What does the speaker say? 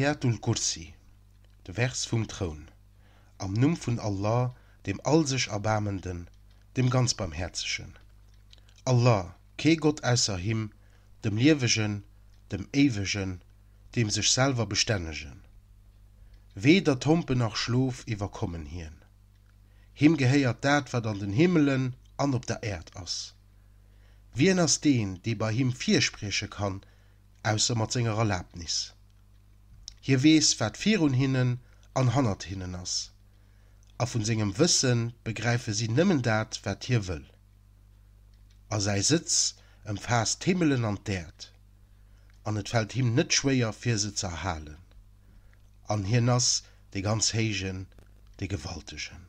Ayatul Kursi, de Vers vum Troun, Am Numm vun Allah, dem Allsech-Erbaarmenden, dem ganz Barmhäerzegen. Allah, kee Gott ausser Him, dem Liewegen, dem Éiwegen, dem sech selwer Bestännegen. Weder Tompen nach Schlof iwwerkommen hien. Him gehéiert dat, wat an den Himmelen an op der Äerd ass. Wien ass deen, dee bei him virsprieche kann, ausser mat senger Erlabnis? Hie weess, wat virun hinnen an hannert hinnen ass, a vun sengem Wësse begräife si nëmmen dat, wat hie wëll. A säi Sëtz ëmfaasst d'Himmelen an d'Äerd, an et fält him net schwéier, fir se ze erhalen. An hien ass dee ganz Héijen, dee Gewaltegen.